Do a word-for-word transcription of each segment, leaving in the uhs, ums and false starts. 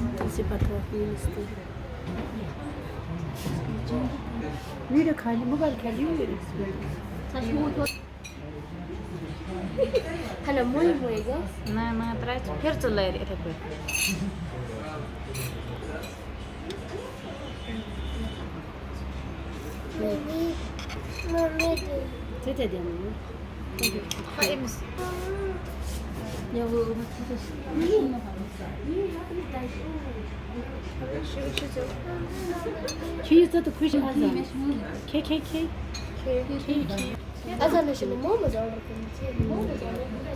ژٕ پَتہٕ وَتھ میٛٲنِس تہِ۔ ویٖڈیو کھالہِ، موبایل کھالہِ یوٗرۍ۔ ہَنا، مُہِم مُہِم گژھِ۔ نہ، نہ، ترٛاو ژٕ، پھِر ژٕ لَرِ یِتھَے پٲٹھۍ۔ ژےٚ تہِ دِمہٕ بہٕ۔ ہا، أمِس۔ کھیٚیِو ژٕ تہٕ خوشی آسان۔ کھے، کھے، کھے۔ کھے، کھے، کھے۔ اَزَن نہ چھِ مےٚ موموز آرڈر کٔرمٕتۍ۔ موموز آرڈر کٔرمٕتۍ۔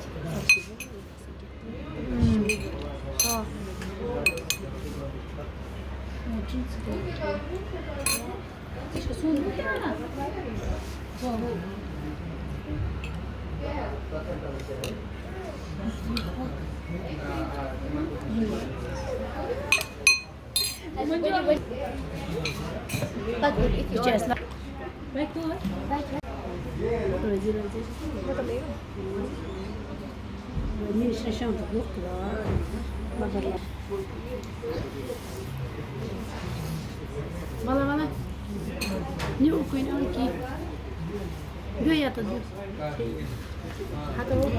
وَلہٕ، وَلہٕ۔ نیوٗ کُنہِ اَنہٕ کینٛہہ۔ بیٚیہِ یَتَتھ دیُت۔ ہَتہٕ وُہ۔